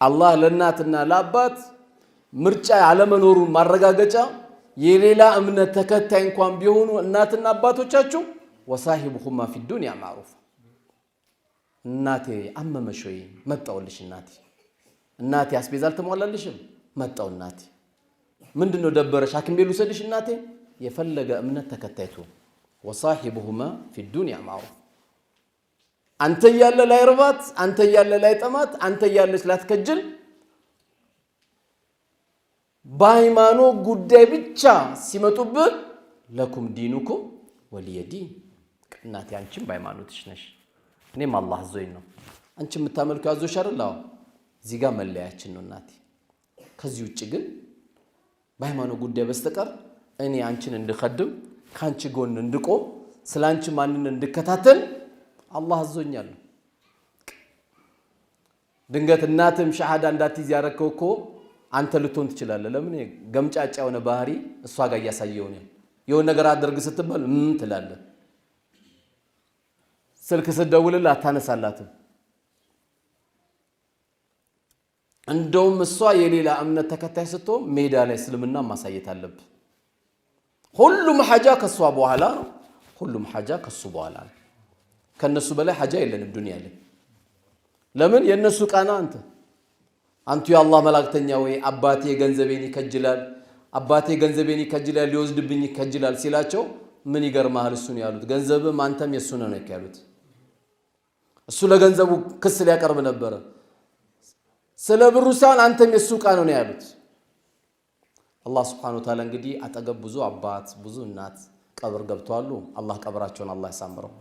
አላህ ለእናትና ለአባት ምርጫ ያለመኖሩን ማረጋገጫ የሌላ እምነት ተከታይ እንኳን ቢሆኑ እናትና አባቶቻችሁ وصاحبهما في الدنيا معروفا። እናቴ አመመሽ ወይ? መጣውልሽ እናቴ። እናቴ አስቤዛ አልተሟላልሽም? መጣው እናቴ። ምንድን ነው ደበረሽ? ሐኪም ቤት ልውሰድሽ እናቴ። የፈለገ እምነት ተከታይቱ وصاحبهما في الدنيا معروفا። አንተ እያለ ላይርባት፣ አንተ እያለ ላይጠማት፣ አንተ እያለች ላትከጅል በሃይማኖት ጉዳይ ብቻ ሲመጡብህ لكم دينكم ولي دين። እናቴ አንቺም በሃይማኖትሽ ነሽ፣ እኔም አላህ አዞኝ ነው። አንቺ የምታመልከው አዞሽ አይደል? አዎ። እዚህ ጋር መለያችን ነው እናቴ። ከዚህ ውጭ ግን በሃይማኖት ጉዳይ በስተቀር እኔ አንቺን እንድከድም፣ ከአንቺ ጎን እንድቆም፣ ስለ አንቺ ማንን እንድከታተል አላህ አዞኛል። ድንገት እናትም ሸሃዳ እንዳትይዝ ያረከው እኮ አንተ ልትሆን ትችላለህ። ለምን ገምጫጫ የሆነ ባህሪ እሷ ጋር እያሳየው ነው። የሆነ ነገር አድርግ ስትባል ምን ትላለህ? ስልክ ስትደውልልህ አታነሳላትም። እንደውም እሷ የሌላ እምነት ተከታይ ስትሆን ሜዳ ላይ እስልምና ማሳየት አለብህ። ሁሉም ሐጃ ከእሷ በኋላ ነው። ሁሉም ሐጃ ከሱ በኋላ ነው። ከነሱ በላይ ሐጃ የለንም ዱንያ ላይ። ለምን የእነሱ ቃና አንተ አንቱ የአላህ መላእክተኛ ወይ አባቴ ገንዘቤን ይከጅላል፣ አባቴ ገንዘቤን ይከጅላል፣ ሊወስድብኝ ይከጅላል ሲላቸው ምን ይገርምሃል? እሱን ያሉት ገንዘብም አንተም የእሱ ነው ያሉት። እሱ ለገንዘቡ ክስ ሊያቀርብ ነበረ። ስለ ብሩ ሳይሆን አንተም የእሱ ዕቃ ነው ያሉት። አላህ ስብሐነሁ ወተዓላ እንግዲህ አጠገብ ብዙ አባት ብዙ እናት ቀብር ገብተዋሉ። አላህ ቀብራቸውን አላህ ያሳምረው።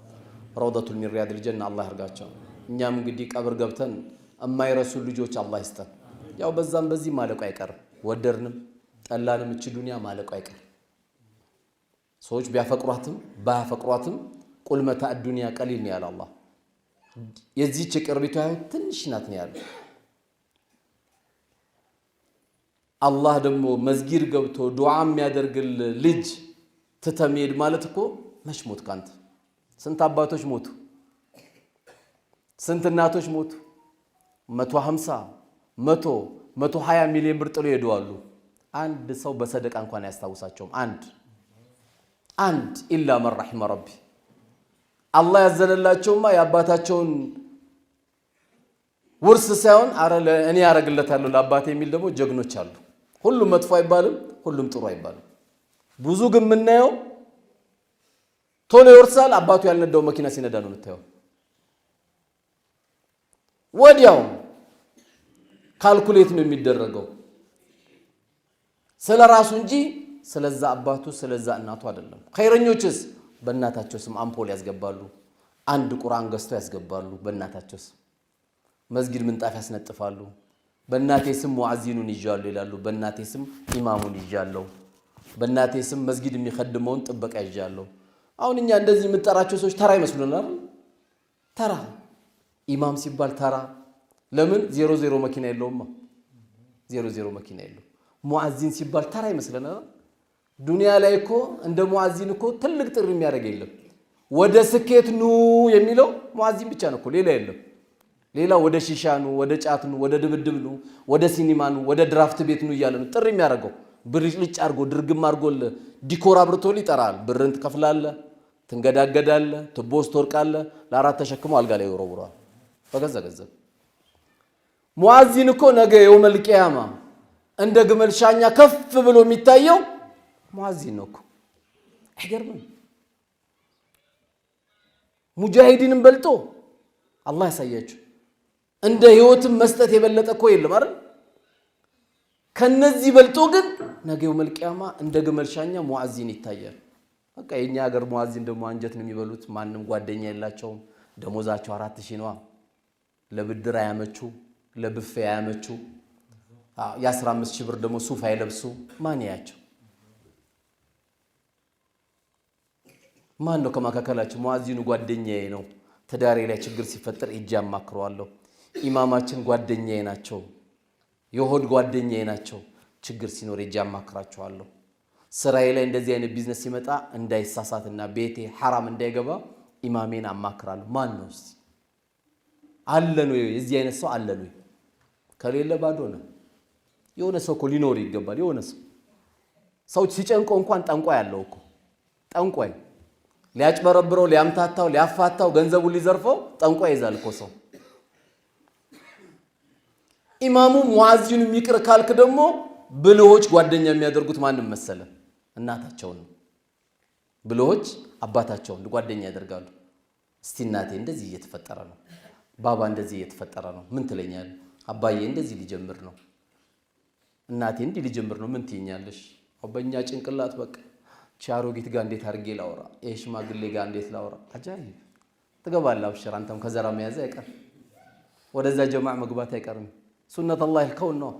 روضة من رياض الجنة አላህ ያርጋቸው። እኛም እንግዲህ ቀብር ገብተን የማይረሱ ልጆች አላህ ይስጠን። ያው በዛም በዚህ ማለቁ አይቀርም፣ ወደድንም ጠላንም እቺ ዱንያ ማለቁ አይቀርም። ሰዎች ቢያፈቅሯትም ባያፈቅሯትም قل متاع الدنيا قليل ነው ያለ አላህ። የዚህች የቅርቢቷ ህይወት ትንሽ ናት ነው ያለው። አላህ ደግሞ መስጊድ ገብቶ ዱዓ የሚያደርግል ልጅ ትተህ መሄድ ማለት እኮ መች ሞት ካንተ። ስንት አባቶች ሞቱ፣ ስንት እናቶች ሞቱ። 150፣ 100፣ 120 ሚሊዮን ብር ጥሎ ሄደዋሉ። አንድ ሰው በሰደቃ እንኳን አያስታውሳቸውም። አንድ አንድ إلا من رحم ربي። አላህ ያዘነላቸውማ የአባታቸውን ውርስ ሳይሆን አረ እኔ ያደርግለታለሁ ለአባቴ የሚል ደግሞ ጀግኖች አሉ። ሁሉም መጥፎ አይባልም፣ ሁሉም ጥሩ አይባልም። ብዙ ግን የምናየው ቶሎ ይወርሳል። አባቱ ያልነዳው መኪና ሲነዳ ነው የምታየው። ወዲያው calculate ነው የሚደረገው ስለ ራሱ እንጂ ስለዛ አባቱ ስለዛ እናቱ አይደለም። ኸይረኞችስ በእናታቸው ስም አምፖል ያስገባሉ። አንድ ቁርአን ገዝተው ያስገባሉ። በእናታቸው ስም መስጊድ ምንጣፍ ያስነጥፋሉ። በእናቴ ስም ሙዓዚኑን ይዣለሁ ይላሉ። በእናቴ ስም ኢማሙን ይዣለሁ፣ በእናቴ ስም መስጊድ የሚከድመውን ጥበቃ ይዣለሁ። አሁን እኛ እንደዚህ የምንጠራቸው ሰዎች ተራ ይመስሉናል። ተራ ኢማም ሲባል ተራ። ለምን ዜሮ ዜሮ መኪና የለውማ፣ ዜሮ ዜሮ መኪና የለው። ሙዓዚን ሲባል ተራ ይመስለናል። ዱንያ ላይ እኮ እንደ ሙዓዚን እኮ ትልቅ ጥሪ የሚያደርግ የለም። ወደ ስኬት ኑ የሚለው ሙዓዚን ብቻ ነው እኮ፣ ሌላ የለም። ሌላ ወደ ሺሻ ኑ፣ ወደ ጫት ኑ፣ ወደ ድብድብ ኑ፣ ወደ ሲኒማ ኑ፣ ወደ ድራፍት ቤት ኑ እያለ ነው ጥሪ የሚያደርገው። ብልጭልጭ አድርጎ ድርግም አድርጎ decor አብርቶ ይጠራል። ብርን ትከፍላለህ፣ ትንገዳገዳለህ፣ ትቦስ ትወርቃለህ። ለአራት ተሸክሞ አልጋ ላይ ይወረውረዋል በገዛ ገንዘብ። ሙዓዚን እኮ ነገ يوم القيامة እንደ ግመል ሻኛ ከፍ ብሎ የሚታየው ሙዓዚን ነው እኮ። አይገርምም? ሙጃሂዲንም በልጦ አላህ ያሳያችሁ። እንደ ህይወትን መስጠት የበለጠ እኮ የለም አይደል? ከነዚህ በልጦ ግን ነገ يوم القيامة እንደ ግመል ሻኛ ሙዓዚን ይታያል። በቃ የኛ ሀገር ሙዓዚን ደግሞ አንጀት ነው የሚበሉት። ማንም ጓደኛ የላቸውም። ደሞዛቸው 4000 ነዋ። ለብድር አያመቹ፣ ለብፌ አያመቹ። የ15 ሺህ ብር ደግሞ ሱፍ አይለብሱ። ማን ያቸው? ማን ነው ከመካከላቸው? ሙዓዚኑ ጓደኛዬ ነው፣ ትዳሬ ላይ ችግር ሲፈጠር እጅ አማክረዋለሁ። ኢማማችን ጓደኛዬ ናቸው፣ የሆድ ጓደኛዬ ናቸው፣ ችግር ሲኖር እጅ አማክራቸዋለሁ። ስራዬ ላይ እንደዚህ አይነት ቢዝነስ ሲመጣ እንዳይሳሳትና ቤቴ ሐራም እንዳይገባ ኢማሜን አማክራለሁ። ማን ነው እስቲ አለን ወይ? የዚህ አይነት ሰው አለን ወይ? ከሌለ ባዶ ነው። የሆነ ሰው እኮ ሊኖር ይገባል። የሆነ ሰው ሰው ሲጨንቀው እንኳን ጠንቋይ አለው እኮ ጠንቋይ ሊያጭበረብረው፣ ሊያምታታው፣ ሊያፋታው፣ ገንዘቡን ሊዘርፈው ጠንቋይ ይዛል እኮ ሰው። ኢማሙ ሙአዚኑ ይቅር ካልክ ደግሞ ብልሆች ጓደኛ የሚያደርጉት ማንም መሰለ? እናታቸውን ነው። ብልሆች አባታቸውን ጓደኛ ያደርጋሉ። እስቲ እናቴ እንደዚህ እየተፈጠረ ነው፣ ባባ እንደዚህ እየተፈጠረ ነው፣ ምን ትለኛለህ? አባዬ እንደዚህ ሊጀምር ነው፣ እናቴ እንዲህ ሊጀምር ነው፣ ምን ትይኛለሽ? በእኛ ጭንቅላት በቃ አሮጊት ጋር እንዴት አድርጌ ላውራ? ይሄ ሽማግሌ ጋር እንዴት ላውራ? አጃይብ ትገባለህ። አብሽር፣ አንተም ከዘራ መያዝ አይቀርም፣ ወደዛ ጀማዕ መግባት አይቀርም። ሱነት አላህ ልከውን ነው።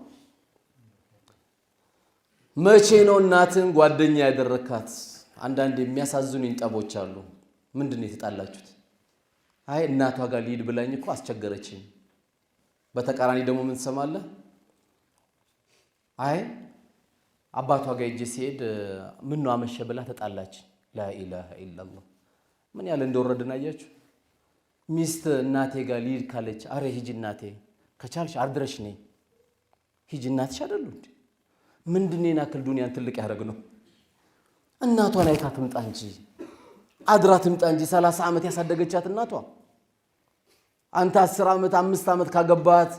መቼ ነው እናትን ጓደኛ ያደረካት? አንዳንድ የሚያሳዝኑኝ ጠቦች አሉ። ምንድን ነው የተጣላችሁት? አይ እናቷ ጋር ልሂድ ብላኝ እኮ አስቸገረችኝ። በተቃራኒ ደግሞ ምን ትሰማለህ? አይ አባቷ ጋር ሄጄ ሲሄድ ምን ነው አመሸ ብላ ተጣላች። لا إله إلا الله። ምን ያህል እንደወረድን አያችሁ። ሚስት እናቴ ጋር ልሂድ ካለች አረ ሂጂ እናቴ ከቻልሽ አድረሽ ነይ ሂጂ፣ እናትሽ አይደሉ እንዴ? ምንድን ነው ያክል ዱንያን ትልቅ ያደረግ ነው? እናቷን አይታ ትምጣ እንጂ አድራ ትምጣ እንጂ። 30 ዓመት ያሳደገቻት እናቷ። አንተ 10 ዓመት 5 ዓመት ካገባት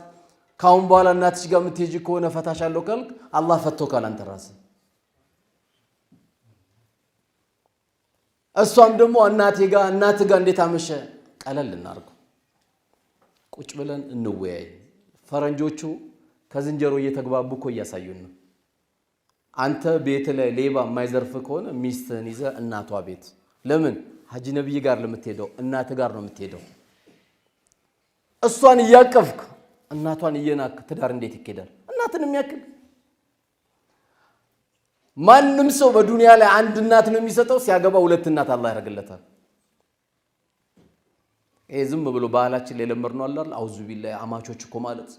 ካሁን በኋላ እናትሽ ጋር የምትሄጂ ከሆነ ፈታሻለሁ ካልክ አላህ ፈቶካል አንተ ራስህ። እሷም ደግሞ እናቴ ጋር እናትህ ጋር እንዴት አመሸ። ቀለል እናድርገው፣ ቁጭ ብለን እንወያይ። ፈረንጆቹ ከዝንጀሮ እየተግባቡ እኮ እያሳዩን ነው። አንተ ቤት ላይ ሌባ የማይዘርፍ ከሆነ ሚስትህን ይዘህ እናቷ ቤት ለምን ሀጂ ነብይ ጋር ለምትሄደው እናትህ ጋር ነው የምትሄደው። እሷን እያቀፍክ እናቷን እየናክ ትዳር እንዴት ይኬዳል? እናትን የሚያክል ማንም ሰው በዱንያ ላይ አንድ እናት ነው የሚሰጠው። ሲያገባ ሁለት እናት አላህ ያደርግለታል። ይሄ ዝም ብሎ ባህላችን ላይ የለመድነው አለ አይደል? አውዙ ቢላሂ አማቾች እኮ ማለት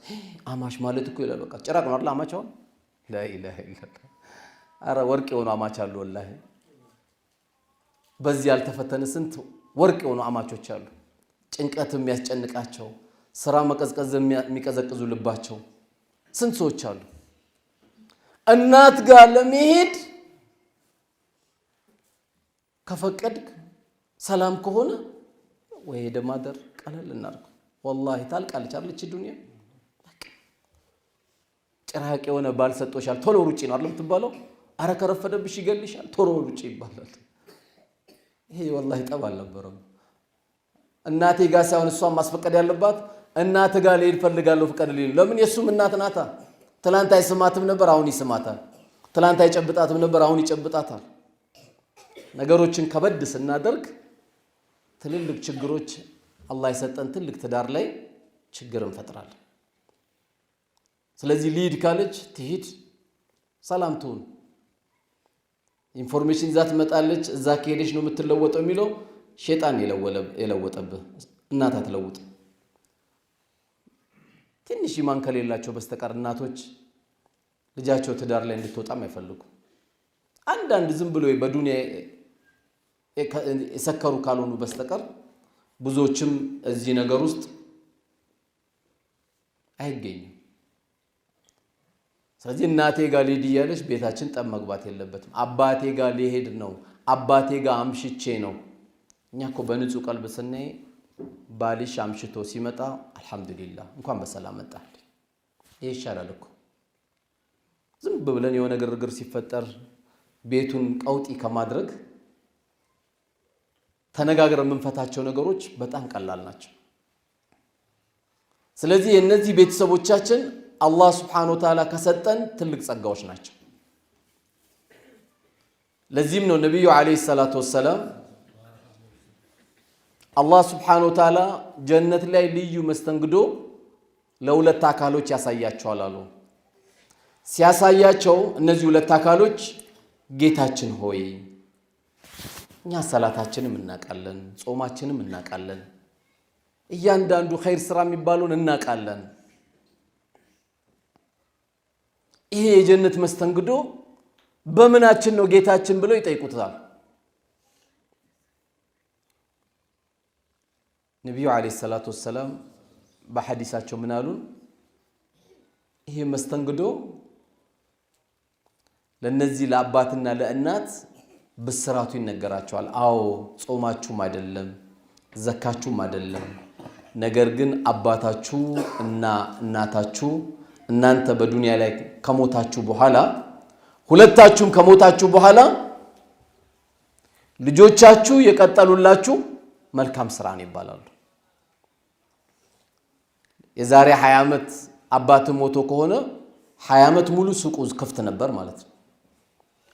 አማች ማለት እኮ ይላል። በቃ ጭራቅ ነው አይደል አማች አሁን። لا إله إلا الله። ኧረ ወርቅ የሆኑ አማች አሉ ወላሂ። በዚህ ያልተፈተነ ስንት ወርቅ የሆኑ አማቾች አሉ። ጭንቀት የሚያስጨንቃቸው፣ ስራ መቀዝቀዝ የሚቀዘቅዙ ልባቸው ስንት ሰዎች አሉ። እናት ጋር ለመሄድ ከፈቀድክ ሰላም ከሆነ ወይ ሄደ ማደር ቀለል እናድርገው። ወላሂ ታልቃለች አይደል ዱንያ። ጭራቅ የሆነ ባል ሰጥቶሻል፣ ቶሎ ሩጪ ነው አይደል የምትባለው? አረ ከረፈደብሽ ይገልሻል፣ ቶሎ ሩጪ ይባላል። ይሄ ወላሂ ጠብ አልነበረም። እናቴ ጋር ሳይሆን እሷን ማስፈቀድ ያለባት እናት ጋር ልሄድ ፈልጋለሁ ፍቀድልኝ። ለምን? የእሱም እናት ናታ። ትላንት አይስማትም ነበር፣ አሁን ይስማታል። ትላንት አይጨብጣትም ነበር፣ አሁን ይጨብጣታል። ነገሮችን ከበድ ስናደርግ ትልልቅ ችግሮች አላህ የሰጠን ትልቅ ትዳር ላይ ችግር እንፈጥራለን። ስለዚህ ልሂድ ካለች ትሂድ፣ ሰላም ትሁን። information ይዛ ትመጣለች። እዛ ከሄደች ነው የምትለወጠው የሚለው ሼጣን የለወጠብህ፣ እናት አትለውጥ። ትንሽ ኢማን ከሌላቸው በስተቀር እናቶች ልጃቸው ትዳር ላይ እንድትወጣም አይፈልጉም። አንዳንድ ዝም ብሎ በዱንያ የሰከሩ ካልሆኑ በስተቀር ብዙዎችም እዚህ ነገር ውስጥ አይገኙም። ስለዚህ እናቴ ጋር ልሂድ እያለች ቤታችን ጠብ መግባት የለበትም። አባቴ ጋር ሊሄድ ነው፣ አባቴ ጋር አምሽቼ ነው። እኛ እኮ በንጹህ ቀልብ ስናይ ባልሽ አምሽቶ ሲመጣ አልሐምዱሊላህ እንኳን በሰላም መጣ፣ ይሄ ይሻላል እኮ። ዝም ብለን የሆነ ግርግር ሲፈጠር ቤቱን ቀውጢ ከማድረግ ተነጋግረን የምንፈታቸው ነገሮች በጣም ቀላል ናቸው። ስለዚህ የእነዚህ ቤተሰቦቻችን አላህ ሱብሓነሁ ወተዓላ ከሰጠን ትልቅ ጸጋዎች ናቸው። ለዚህም ነው ነቢዩ ዓለይሂ ሰላቱ ወሰላም አላህ ሱብሓነሁ ወተዓላ ጀነት ላይ ልዩ መስተንግዶ ለሁለት አካሎች ያሳያቸዋል አሉ። ሲያሳያቸው እነዚህ ሁለት አካሎች ጌታችን ሆይ እኛ ሰላታችንም እናውቃለን፣ ጾማችንም እናውቃለን፣ እያንዳንዱ ኸይር ስራ የሚባለውን እናውቃለን። ይሄ የጀነት መስተንግዶ በምናችን ነው ጌታችን ብለው ይጠይቁታል። ነቢዩ ዓለይሂ ሰላቱ ወሰላም በሐዲሳቸው ምን አሉን? ይሄ መስተንግዶ ለነዚህ ለአባትና ለእናት ብስራቱ ይነገራቸዋል። አዎ ጾማችሁም አይደለም ዘካችሁም አይደለም፣ ነገር ግን አባታችሁ እና እናታችሁ እናንተ በዱንያ ላይ ከሞታችሁ በኋላ ሁለታችሁም ከሞታችሁ በኋላ ልጆቻችሁ የቀጠሉላችሁ መልካም ስራ ነው ይባላሉ። የዛሬ 20 ዓመት አባት ሞቶ ከሆነ 20 ዓመት ሙሉ ሱቁ ክፍት ነበር ማለት ነው።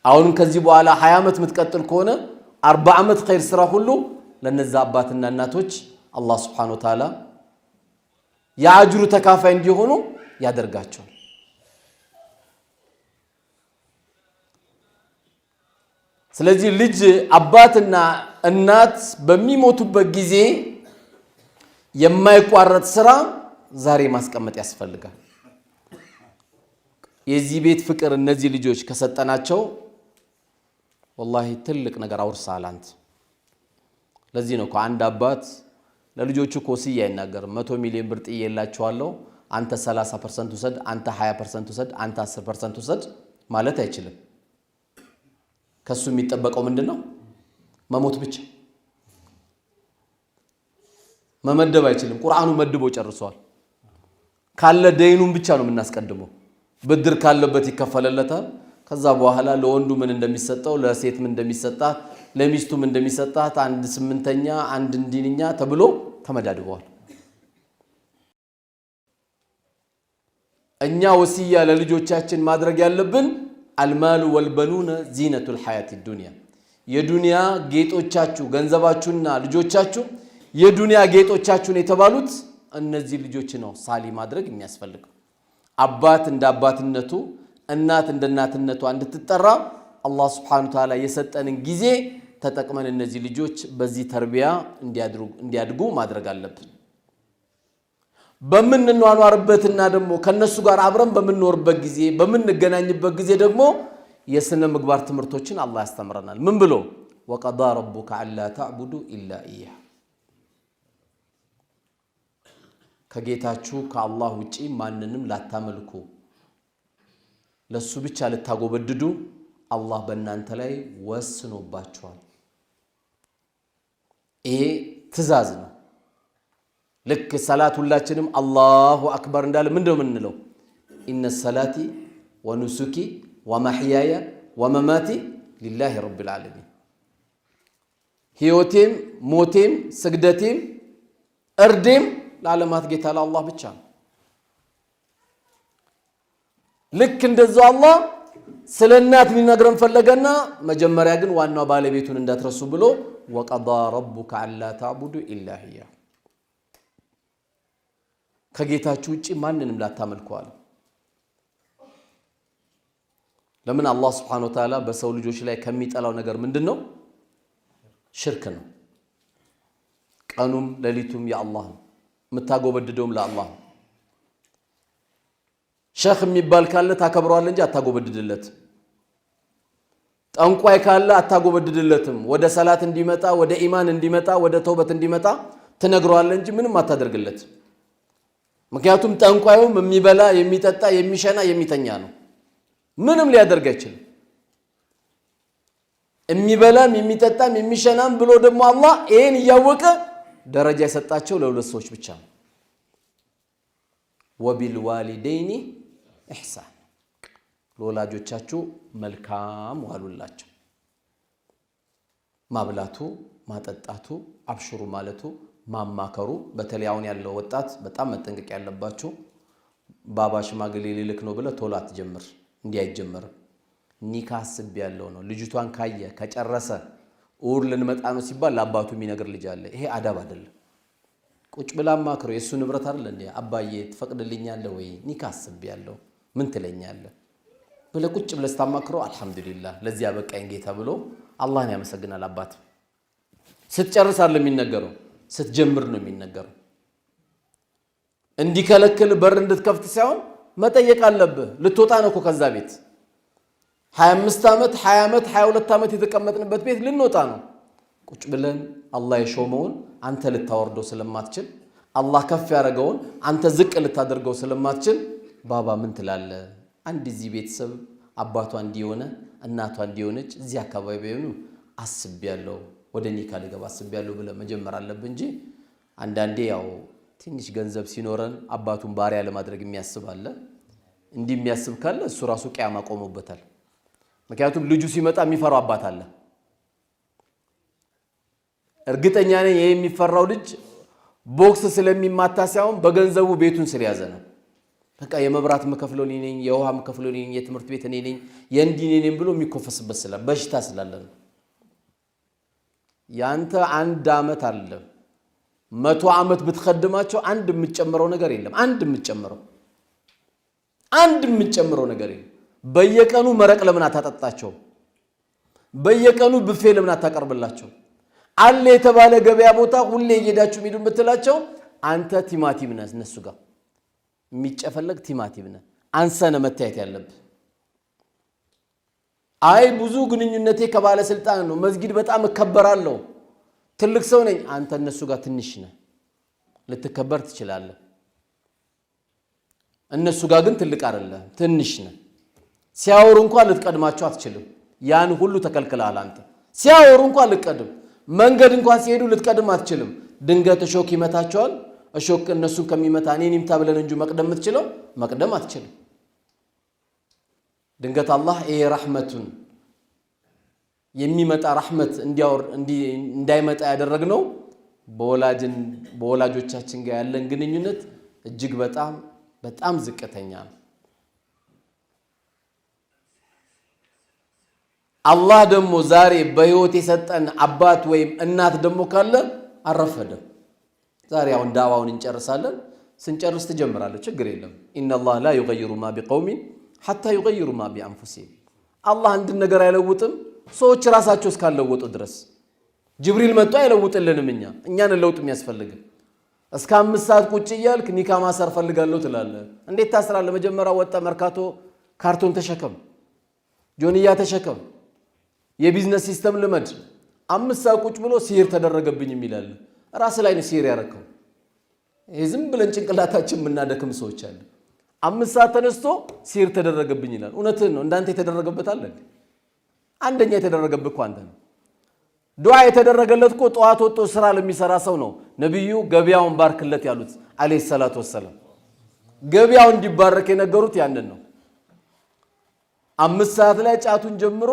አሁንም ከዚህ በኋላ 20 ዓመት የምትቀጥል ከሆነ 40 ዓመት ኸይር ስራ ሁሉ ለነዛ አባትና እናቶች አላህ ሱብሓነሁ ወተዓላ የአጅሩ ተካፋይ እንዲሆኑ ያደርጋቸዋል። ስለዚህ ልጅ አባትና እናት በሚሞቱበት ጊዜ የማይቋረጥ ስራ ዛሬ ማስቀመጥ ያስፈልጋል። የዚህ ቤት ፍቅር እነዚህ ልጆች ከሰጠናቸው ወላሂ ትልቅ ነገር አውርሰሃል አንተ። ለዚህ ነው እኮ አንድ አባት ለልጆቹ ወሲያ አይናገርም። 100 ሚሊዮን ብር ጥዬላቸዋለሁ፣ አንተ 30% ውሰድ፣ አንተ 20% ውሰድ፣ አንተ 10% ውሰድ ማለት አይችልም። ከሱ የሚጠበቀው ምንድን ነው? መሞት ብቻ። መመደብ አይችልም። ቁርአኑ መድቦ ጨርሷል። ካለ ደይኑን ብቻ ነው የምናስቀድመው። ብድር ካለበት ይከፈለለታል። ከዛ በኋላ ለወንዱ ምን እንደሚሰጠው፣ ለሴት ምን እንደሚሰጣት፣ ለሚስቱ ምን እንደሚሰጣት አንድ ስምንተኛ አንድ እንዲንኛ ተብሎ ተመዳድበዋል። እኛ ወሲያ ለልጆቻችን ማድረግ ያለብን አልማሉ ወልበኑነ ዚነቱል ሐያት ዱንያ፣ የዱንያ ጌጦቻችሁ ገንዘባችሁና ልጆቻችሁ የዱንያ ጌጦቻችሁን የተባሉት እነዚህ ልጆች ነው ሳሊ ማድረግ የሚያስፈልገው። አባት እንደ አባትነቱ እናት እንደ እናትነቷ እንድትጠራ አላህ ሱብሓነሁ ወተዓላ የሰጠንን ጊዜ ተጠቅመን እነዚህ ልጆች በዚህ ተርቢያ እንዲያድጉ ማድረግ አለብን። በምንኗኗርበትና ደግሞ ከነሱ ጋር አብረን በምንኖርበት ጊዜ በምንገናኝበት ጊዜ ደግሞ የስነ ምግባር ትምህርቶችን አላህ ያስተምረናል። ምን ብሎ? ወቀዳ ረቡከ አላ ተዕቡዱ ኢላ ኢያህ፣ ከጌታችሁ ከአላህ ውጪ ማንንም ላታመልኩ ለሱ ብቻ ልታጎበድዱ አላህ በእናንተ ላይ ወስኖባችኋል። ይሄ ትዕዛዝ ነው። ልክ ሰላት ሁላችንም አላሁ አክበር እንዳለ ምንድነው የምንለው? ኢነ ሰላቲ ወኑሱኪ ወመሕያየ ወመማቲ ሊላሂ ረቢል ዓለሚን። ሕይወቴም ሞቴም ስግደቴም እርዴም ለዓለማት ጌታ ለአላህ ብቻ ነው። ልክ እንደዛው አላህ ስለ እናት ሊነግረን ፈለገና መጀመሪያ ግን ዋናው ባለቤቱን እንዳትረሱ ብሎ ወቀዳ ረቡከ አላ ተዕቡዱ ኢላ ኢያሁ፣ ከጌታችሁ ውጪ ማንንም ላታመልኩ አለ። ለምን? አላህ ስብሓነሁ ወተዓላ በሰው ልጆች ላይ ከሚጠላው ነገር ምንድን ነው? ሽርክ ነው። ቀኑም ሌሊቱም የአላህ ነው። የምታጎበድደውም ለአላህ ነው። ሸህ የሚባል ካለ ታከብረዋለህ እንጂ አታጎበድድለትም። ጠንቋይ ካለ አታጎበድድለትም። ወደ ሰላት እንዲመጣ፣ ወደ ኢማን እንዲመጣ፣ ወደ ተውበት እንዲመጣ ትነግረዋለህ እንጂ ምንም አታደርግለት። ምክንያቱም ጠንቋዩም የሚበላ የሚጠጣ የሚሸና የሚተኛ ነው። ምንም ሊያደርግ አይችልም። የሚበላም የሚጠጣም የሚሸናም ብሎ ደግሞ አላህ ይሄን እያወቀ ደረጃ የሰጣቸው ለሁለት ሰዎች ብቻ ነው። ወቢልዋሊደይኒ ኢሕሳን፣ ለወላጆቻችሁ መልካም ዋሉላቸው። ማብላቱ፣ ማጠጣቱ፣ አብሽሩ ማለቱ፣ ማማከሩ። በተለይ አሁን ያለው ወጣት በጣም መጠንቀቅ ያለባችሁ፣ ባባ ሽማግሌ ሊልክ ነው ብለህ ቶሎ አትጀምር። እንዲህ አይጀመርም። ኒካ አስቤ ያለው ነው። ልጅቷን ካየ ከጨረሰ እሑድ ልንመጣ ነው ሲባል ለአባቱ የሚነግር ልጅ አለ። ይሄ አዳብ አይደለም። ቁጭ ብላ አማክረው። የእሱ ንብረት አይደል እንዴ? አባዬ ትፈቅድልኛለህ ወይ? ኒካ አስቤ ያለው ምን ትለኛለህ ብለህ ቁጭ ብለህ ስታማክረው አልሐምዱሊላህ ለዚህ አበቃኝ ጌታ ብሎ አላህን ያመሰግናል። አባት ስትጨርስ አይደለም የሚነገረው፣ ስትጀምር ነው የሚነገረው። እንዲከለክል በር እንድትከፍት ሳይሆን መጠየቅ አለብህ። ልትወጣ ነው እኮ ከዛ ቤት 25 ዓመት 20 ዓመት 22 ዓመት የተቀመጥንበት ቤት ልንወጣ ነው። ቁጭ ብለን አላህ የሾመውን አንተ ልታወርደው ስለማትችል፣ አላህ ከፍ ያደረገውን አንተ ዝቅ ልታደርገው ስለማትችል ባባ ምን ትላለህ? አንድ እዚህ ቤተሰብ አባቷ እንዲሆነ እናቷ እንዲሆነች እዚህ አካባቢ ቢሆኑ አስቤያለሁ፣ ወደ ኒካ ልገባ አስቤያለሁ ብለህ መጀመር አለብህ እንጂ አንዳንዴ ያው ትንሽ ገንዘብ ሲኖረን አባቱን ባሪያ ለማድረግ የሚያስብ አለ። እንዲህ የሚያስብ ካለ እሱ ራሱ ቅያማ ቆሞበታል። ምክንያቱም ልጁ ሲመጣ የሚፈራው አባት አለ። እርግጠኛ ነኝ ይሄ የሚፈራው ልጅ ቦክስ ስለሚማታ ሳይሆን በገንዘቡ ቤቱን ስለያዘ ነው። በቃ የመብራት ምከፍለው እኔ ነኝ፣ የውሃ ምከፍለው እኔ ነኝ፣ የትምህርት ቤት እኔ ነኝ፣ የእንዲህ እኔ ነኝ ብሎ የሚኮፈስበት ስላለ በሽታ ስላለ ነው። ያንተ አንድ ዓመት አለ 100 ዓመት ብትከድማቸው አንድ የምትጨምረው ነገር የለም። አንድ የምትጨምረው ነገር የለም። በየቀኑ መረቅ ለምን አታጠጣቸው? በየቀኑ ብፌ ለምን አታቀርብላቸው? አለ የተባለ ገበያ ቦታ ሁሌ እየሄዳችሁ ሂዱ ብትላቸው አንተ ቲማቲም ነህ፣ እነሱ ጋር የሚጨፈለግ ቲማቲም ነህ። አንሰነ መታየት ያለብህ። አይ ብዙ ግንኙነቴ ከባለስልጣን ነው፣ መስጊድ በጣም እከበራለሁ፣ ትልቅ ሰው ነኝ። አንተ እነሱ ጋር ትንሽ ነህ፣ ልትከበር ትችላለህ። እነሱ ጋር ግን ትልቅ አይደለም፣ ትንሽ ነህ። ሲያወሩ እንኳን ልትቀድማቸው አትችልም። ያን ሁሉ ተከልክለሃል። አንተ ሲያወሩ እንኳን ልትቀድም፣ መንገድ እንኳን ሲሄዱ ልትቀድም አትችልም። ድንገት እሾክ ይመታቸዋል። እሾክ እነሱን ከሚመታ እኔን ይምታ ብለን እንጂ መቅደም የምትችለው መቅደም አትችልም። ድንገት አላህ ይሄ ረሕመቱን የሚመጣ ረሕመት እንዳይመጣ ያደረግነው በወላጆቻችን ጋር ያለን ግንኙነት እጅግ በጣም በጣም ዝቅተኛ ነው። አላህ ደግሞ ዛሬ በሕይወት የሰጠን አባት ወይም እናት ደግሞ ካለ አልረፈደም። ዛሬ አሁን ዳዋውን እንጨርሳለን። ስንጨርስ ትጀምራለህ። ችግር የለም። إن الله لا يغير ما بقوم حتى يغيروا ما بأنفسهم። አላህ አንድን ነገር አይለውጥም ሰዎች ራሳቸው እስካልለወጡ ድረስ። ጅብሪል መጥቶ አይለውጥልንም። እኛን ለውጥ የሚያስፈልግን እስከ 5 ሰዓት ቁጭ እያልክ ኒካ ማሰር ፈልጋለሁ ትላለህ። እንዴት ታስራለህ? መጀመሪያ ወጣ መርካቶ ካርቶን ተሸከም፣ ጆንያ ተሸከም፣ የ business system ልመድ። 5 ሰዓት ቁጭ ብሎ ሲሂር ተደረገብኝ የሚላል ራስ ላይ ነው ሲሂር ያረከው። ይሄ ዝም ብለን ጭንቅላታችን የምናደክም ሰዎች አለ። 5 ሰዓት ተነስቶ ሲሂር ተደረገብኝ ይላል። እውነትህን ነው። እንዳንተ የተደረገበት አለ? አንደኛ የተደረገብህ እኮ አንተ ነው። ዱዓ የተደረገለት እኮ ጠዋት ወጥቶ ስራ ለሚሰራ ሰው ነው። ነቢዩ ገበያውን ባርክለት ያሉት عليه الصلاة والسلام። ገበያው እንዲባረክ የነገሩት ያንን ነው። 5 ሰዓት ላይ ጫቱን ጀምሮ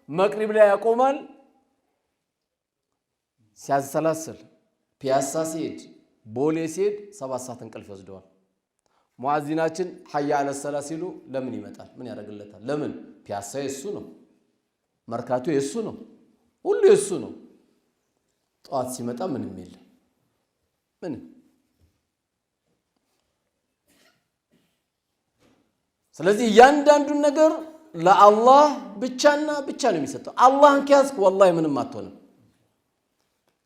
መቅሪብ ላይ ያቆማል። ሲያሰላስል ፒያሳ ሲሄድ ቦሌ ሲሄድ 7 ሰዓት እንቅልፍ ይወስደዋል። ሙአዚናችን حي على الصلاة ሲሉ ለምን ይመጣል? ምን ያደርግለታል? ለምን ፒያሳ የሱ ነው፣ መርካቶ የሱ ነው፣ ሁሉ የሱ ነው። ጠዋት ሲመጣ ምንም የለም፣ ምንም። ስለዚህ እያንዳንዱን ነገር ለአላህ ብቻና ብቻ ነው የሚሰጠው። አላህን ከያዝክ ወላሂ ምንም አትሆንም።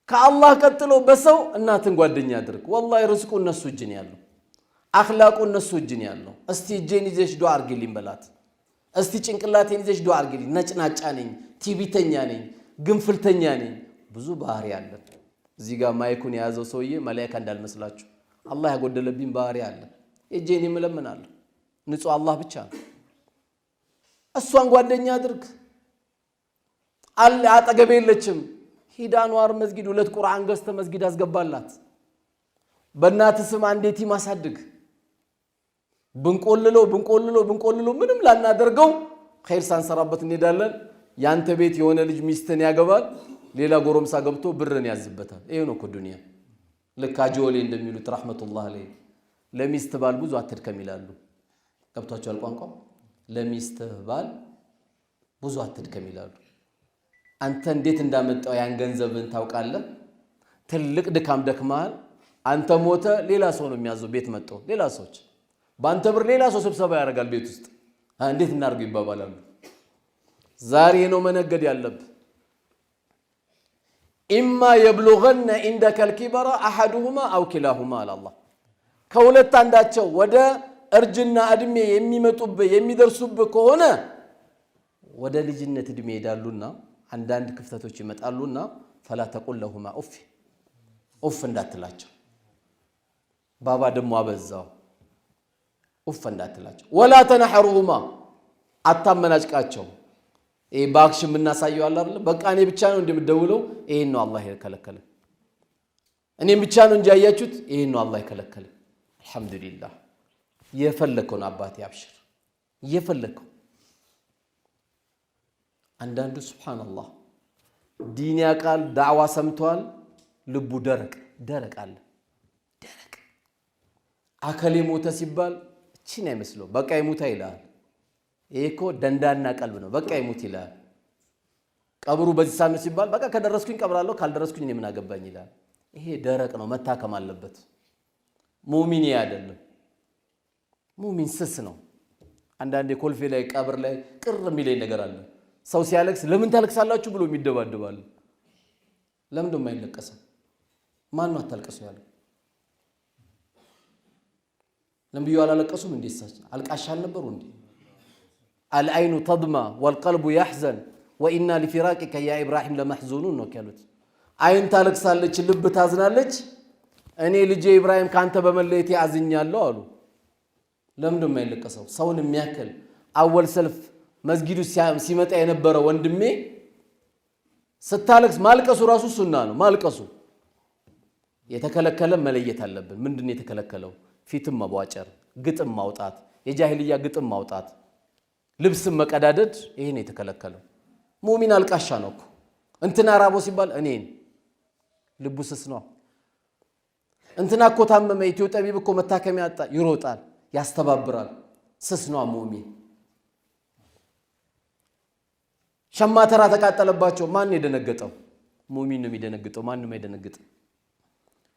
ከአላህ ቀጥሎ በሰው እናትን ጓደኛ አድርግ። ወላሂ ርዝቁ እነሱ እጅ ነው ያለው፣ አኽላቁ እነሱ እጅ ነው ያለው። እስቲ እጄን ይዘሽ ዱዓ አርጊልኝ በላት። እስቲ ጭንቅላቴን ይዘሽ ዱዓ አርጊልኝ። ነጭናጫ ነኝ፣ ቲቢተኛ ነኝ፣ ግንፍልተኛ ነኝ። ብዙ ባህሪ አለ። እዚህ ጋር ማይኩን የያዘው ሰውዬ መላኢካ እንዳልመስላችሁ፣ አላህ ያጎደለብኝ ባህሪ አለ። እጄን እለምናለሁ። ንጹህ አላህ ብቻ ነው። እሷን ጓደኛ አድርግ። አጠገቤ የለችም። ሂድ አንዋር መስጊድ ሁለት ቁርአን ገዝተ መስጊድ አስገባላት። በእናት ስም አንድ የቲም አሳድግ። ብንቆልለው ብንቆልለው ብንቆልለው ምንም ላናደርገው ኸይር ሳንሰራበት እንሄዳለን። ያንተ ቤት የሆነ ልጅ ሚስትን ያገባል፣ ሌላ ጎረምሳ ገብቶ ብርን ያዝበታል። ይሄ ነው እኮ ዱንያ። ልክ አጆሌ እንደሚሉት رحمة الله عليه ለሚስት ባል ብዙ አትድከም ይላሉ። ገብቷቸዋል ቋንቋ። ለሚስትህ ባል ብዙ አትድከም ይላሉ። አንተ እንዴት እንዳመጣው ያን ገንዘብን ታውቃለህ። ትልቅ ድካም ደክመሃል። አንተ ሞተ፣ ሌላ ሰው ነው የሚያዘው። ቤት መጥቶ ሌላ ሰዎች በአንተ ብር ሌላ ሰው ስብሰባ ያደርጋል ቤት ውስጥ እንዴት እናድርገው ይባባላሉ። ዛሬ ነው መነገድ ያለብህ። إما يبلغن عندك الكبر أحدهما أو كلاهما አለ አላህ። ከሁለት አንዳቸው ወደ እርጅና እድሜ የሚመጡብህ የሚደርሱብህ ከሆነ ወደ ልጅነት እድሜ ይሄዳሉና አንዳንድ ክፍተቶች ይመጣሉና فلا تقل لهما أف ኡፍ እንዳትላቸው። ባባ ደግሞ አበዛው። ኡፍ እንዳትላቸው። ولا تنهرهما አታመናጭቃቸው። ይሄ በ action የምናሳየው አለ አይደል? በቃ እኔ ብቻ ነው እንደምደውለው። ይሄን ነው አላህ የከለከለ። እኔም ብቻ ነው እንጂ ያያችሁት፣ ይሄን ነው አላህ የከለከለ። አልሐምዱሊላህ የፈለከውን አባቴ አብሽር፣ የፈለከው። አንዳንዱ ሱብሓነላህ ዲን ያውቃል፣ ዳዕዋ ሰምቷል፣ ልቡ ደረቅ ደረቅ አለ ደረቅ። አከሌ ሞተ ሲባል እቺን አይመስለው፣ በቃ ይሙታ ይላል። ይሄ እኮ ደንዳና ቀልብ ነው። በቃ ይሙት ይላል። ቀብሩ በዚህ ሳምንት ሲባል በቃ ከደረስኩኝ ቀብራለሁ፣ ካልደረስኩኝ እኔ ምን አገባኝ ይላል። ይሄ ደረቅ ነው፣ መታከም አለበት። ሙሚን አይደለም። ሙሚን ስስ ነው። አንዳንዴ ኮልፌ ላይ ቀብር ላይ ቅር የሚለኝ ነገር አለ። ሰው ሲያለቅስ ለምን ታለቅሳላችሁ ብሎ የሚደባደባል። ለምን ደሞ አይለቀሰው? ማን ነው አታልቅሱ ያለው? ነብዩ አላለቀሱም እንዴ? እሳቸው አልቃሻ አልነበሩ እንዴ? العين تدمع والقلب يحزن وإنا لفراقك يا إبراهيم لمحزونون ነው ያሉት። አይን ታለቅሳለች፣ ልብ ታዝናለች። እኔ ልጄ ኢብራሂም ከአንተ በመለየቴ አዝኛለሁ አሉ። ለምንድን ነው የማይለቀሰው? ሰውን የሚያክል أول ሰልፍ መስጊዱ ሲመጣ የነበረ ወንድሜ ስታለቅስ ማልቀሱ ራሱ ሱና ነው። ማልቀሱ የተከለከለ መለየት አለብን። ምንድን ነው የተከለከለው? ፊትም መቧጨር፣ ግጥም ማውጣት፣ የጃሂልያ ግጥም ማውጣት፣ ልብስም መቀዳደድ፣ ይሄ ነው የተከለከለው። ሙሚን አልቃሻ ነው እኮ። እንትና ራቦ ሲባል እኔን ልቡ ስስ ነው። እንትና እኮ ታመመ፣ ኢትዮ ጠቢብ እኮ መታከሚያ አጣ፣ ይሮጣል፣ ያስተባብራል። ስስ ነው ሙሚን። ሸማተራ ተቃጠለባቸው፣ ማን የደነገጠው? ሙሚን ነው የሚደነግጠው፣ ማንም አይደነግጥም።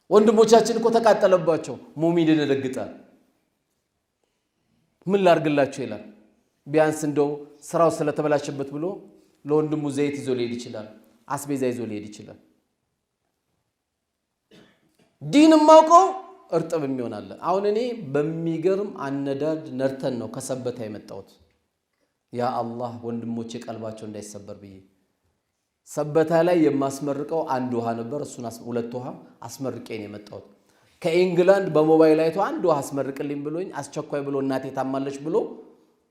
ወንድሞቻችን እኮ ተቃጠለባቸው፣ ሙሚን ይደነግጣል። ምን ላርግላቸው ይላል። ቢያንስ እንደው ስራው ስለተበላሸበት ብሎ ለወንድሙ ዘይት ይዞ ሊሄድ ይችላል፣ አስቤዛ ይዞ ሊሄድ ይችላል። ዲን የማውቀው እርጥብ የሚሆናለ። አሁን እኔ በሚገርም አነዳድ ነርተን ነው ከሰበታ የመጣሁት። ያ አላህ ወንድሞቼ ቀልባቸው እንዳይሰበር ብዬ ሰበታ ላይ የማስመርቀው አንድ ውሃ ነበር። እሱን ሁለት ውሃ አስመርቄ ነው የመጣሁት። ከኢንግላንድ በሞባይል አይቶ አንድ ውሃ አስመርቅልኝ ብሎኝ አስቸኳይ ብሎ እናቴ ታማለች ብሎ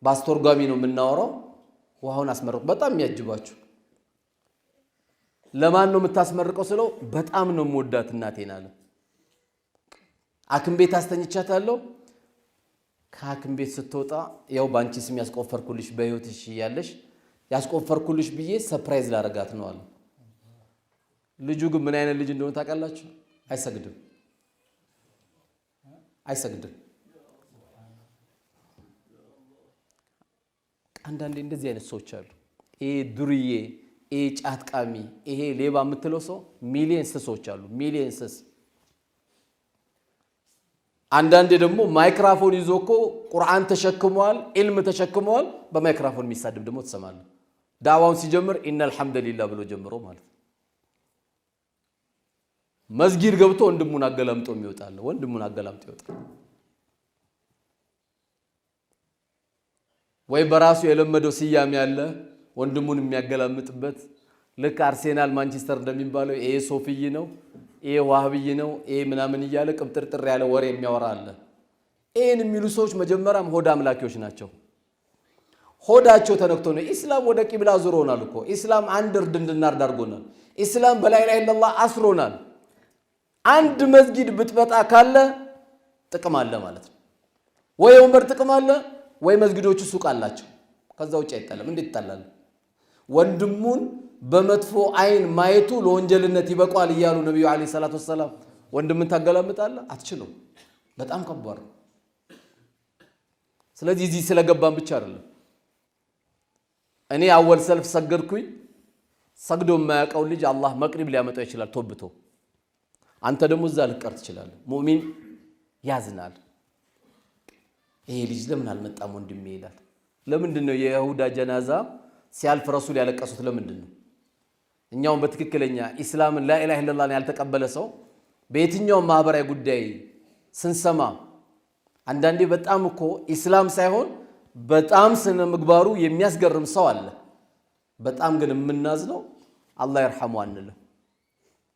በአስተርጓሚ ነው የምናወራው። ውሃውን አስመርቁ። በጣም የሚያጅባችሁ ለማን ነው የምታስመርቀው ስለው በጣም ነው የምወዳት እናቴን አለ። ሐኪም ቤት አስተኝቻታለሁ። ከሐኪም ቤት ስትወጣ ያው በአንቺ ስም ያስቆፈርኩልሽ በህይወትሽ እያለሽ ያስቆፈርኩልሽ ብዬ surprise ላረጋት ነው አለ። ልጁ ግን ምን አይነት ልጅ እንደሆነ ታውቃላችሁ? አይሰግድም፣ አይሰግድም። አንዳንዴ እንደዚህ አይነት ሰዎች አሉ። ይሄ ዱርዬ፣ ይሄ ጫት ቃሚ፣ ይሄ ሌባ የምትለው ሰው ሚሊየን ስሶች አሉ። ሚሊየን ስስ። አንዳንዴ ደግሞ ማይክራፎን ይዞ እኮ ቁርአን ተሸክመዋል፣ ኢልም ተሸክመዋል። በማይክራፎን የሚሳድብ ደግሞ ትሰማለህ። ዳዋውን ሲጀምር إن الحمد لله ብሎ ጀምሮ ማለት ነው። መስጊድ ገብቶ ወንድሙን አገላምጦ የሚወጣል፣ ወንድሙን አገላምጦ ይወጣል። ወይ በራሱ የለመደው ስያሜ ያለ ወንድሙን የሚያገላምጥበት ልክ አርሴናል ማንቸስተር እንደሚባለው ይሄ ሶፍይ ነው፣ ይሄ ዋህብይ ነው፣ ይሄ ምናምን እያለ ቅብጥርጥር ያለ ወሬ የሚያወራ አለ። ይሄን የሚሉ ሰዎች መጀመሪያም ሆድ አምላኪዎች ናቸው። ሆዳቸው ተነክቶ ነው። ኢስላም ወደ ቂብላ ዙሮናል እኮ። ኢስላም አንድ እርድ እንድናርድ አድርጎናል። ኢስላም በ لا إله إلا الله አስሮናል። አንድ መስጊድ ብጥበጣ ካለ ጥቅም አለ ማለት ነው። ወይ ወንበር ጥቅም አለ፣ ወይ መስጊዶቹ ሱቅ አላቸው። ከዛ ውጭ አይጣለም። እንዴት ይጣላል? ወንድሙን በመጥፎ አይን ማየቱ ለወንጀልነት ይበቋል እያሉ ነቢዩ عليه الصلاة والسلام ወንድምን ታገላምጣለህ? አትችሉም። በጣም ከባድ ነው። ስለዚህ እዚህ ስለገባን ብቻ አይደለም። እኔ أول ሰልፍ ሰገድኩኝ። ሰግዶ የማያውቀው ልጅ አላህ መቅሪብ ሊያመጣው ይችላል ቶብቶ። አንተ ደግሞ እዛ ልቀር ትችላለህ። ሙእሚን ያዝናል። ይሄ ልጅ ለምን አልመጣም ወንድሜ ይላል። ለምንድን ነው የይሁዳ ጀናዛ ሲያልፍ ረሱል ያለቀሱት? ለምንድን ነው? እኛውም በትክክለኛ ኢስላምን لا إله إلا الله ን ያልተቀበለ ሰው በየትኛውም ማህበራዊ ጉዳይ ስንሰማ አንዳንዴ በጣም እኮ ኢስላም ሳይሆን በጣም ስነ ምግባሩ የሚያስገርም ሰው አለ። በጣም ግን የምናዝነው አላህ ይርሐሙ አንልም።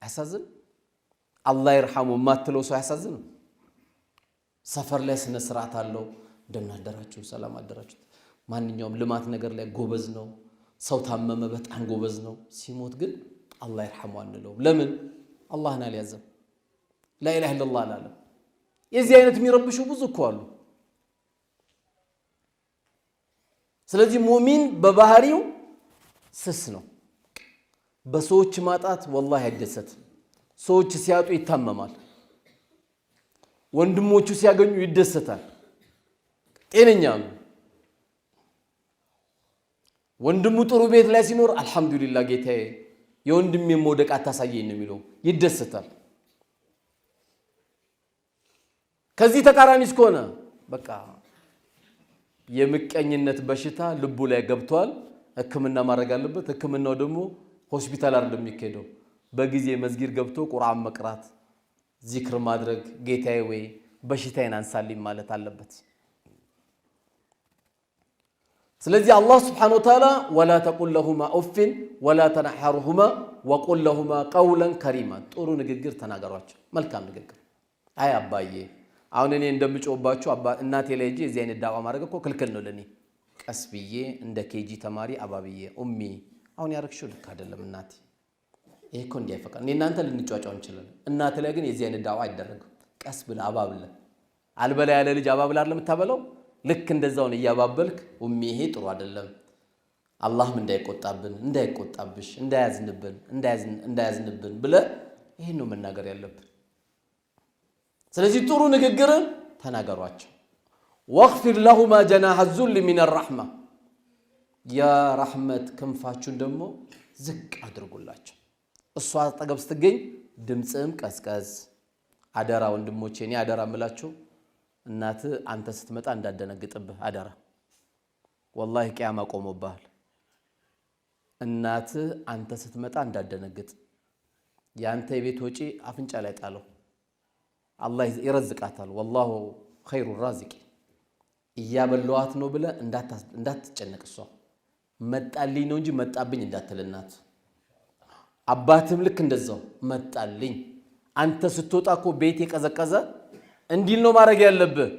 አያሳዝንም? አላህ ይርሐሙ የማትለው ሰው አያሳዝንም? ሰፈር ላይ ስነ ስርዓት አለው። እንደምን አደራችሁ፣ ሰላም አደራችሁ። ማንኛውም ልማት ነገር ላይ ጎበዝ ነው። ሰው ታመመ፣ በጣም ጎበዝ ነው። ሲሞት ግን አላህ ይርሐሙ አንለውም። ለምን? አላህን አልያዘም። لا إله إلا الله አላለም። የዚህ አይነት የሚረብሹ ብዙ እኮ አሉ። ስለዚህ ሙእሚን በባህሪው ስስ ነው። በሰዎች ማጣት ወላሂ አይደሰትም። ሰዎች ሲያጡ ይታመማል። ወንድሞቹ ሲያገኙ ይደሰታል። ጤነኛ ነው። ወንድሙ ጥሩ ቤት ላይ ሲኖር አልሐምዱሊላህ ጌታዬ የወንድሜ መውደቅ አታሳየኝ ነው የሚለው፣ ይደሰታል። ከዚህ ተቃራኒ እስከሆነ በቃ የምቀኝነት በሽታ ልቡ ላይ ገብቷል። ሕክምና ማድረግ አለበት። ሕክምናው ደግሞ ሆስፒታል አይደለም የሚካሄደው። በጊዜ መስጊድ ገብቶ ቁርአን መቅራት፣ ዚክር ማድረግ፣ ጌታዬ ወይ በሽታዬን አንሳልኝ ማለት አለበት። ስለዚህ አላህ سبحانه وتعالى ولا تقل لهما أف ولا تنهرهما وقل لهما قولا كريما፣ ጥሩ ንግግር ተናገሯቸው፣ መልካም ንግግር። አይ አባዬ አሁን እኔ እንደምጮህባችሁ እናቴ ላይ እንጂ የዚህ አይነት ዳዋ ማድረግ እኮ ክልክል ነው ለእኔ። ቀስ ብዬ እንደ KG ተማሪ አባብዬ ኡሚ አሁን ያረግሽው ልክ አይደለም እናቴ፣ ይሄ እኮ እንዲህ አይፈቀድም። እኔ እናንተ ልንጫጫው እንችላለን። እናቴ ላይ ግን የዚህ አይነት ዳዋ አይደረግም። ቀስ ብለህ አባብለህ፣ አልበላ ያለ ልጅ አባብለህ አይደል የምታበላው? ልክ እንደዛውን እያባበልክ ኡሚ ይሄ ጥሩ አይደለም፣ አላህም እንዳይቆጣብን እንዳይቆጣብሽ፣ እንዳያዝንብን እንዳያዝንብን ብለህ ይሄን ነው መናገር ያለብን። ስለዚህ ጥሩ ንግግርን ተናገሯቸው። واخفض لهما جناح الذل من الرحمة፣ የራሕመት ክንፋችሁን ደግሞ ዝቅ አድርጉላቸው። እሷ አጠገብ ስትገኝ ድምፅም ቀዝቀዝ። አደራ ወንድሞቼ፣ እኔ አደራ እምላችሁ እናት አንተ ስትመጣ እንዳደነግጥብህ አደራ። ወላሂ ቅያማ ቆሞብሃል። እናት አንተ ስትመጣ እንዳደነግጥ። የአንተ የቤት ወጪ አፍንጫ ላይ ጣለው። አላህ ይረዝቃታል። والله خير الرازقين። እያበለዋት ነው ብለህ እንዳትጨነቅ። እሷ መጣልኝ ነው እንጂ መጣብኝ እንዳትል እናት። አባትም ልክ እንደዛው መጣልኝ። አንተ ስትወጣ እኮ ቤት የቀዘቀዘ እንዲል ነው ማድረግ ያለብህ።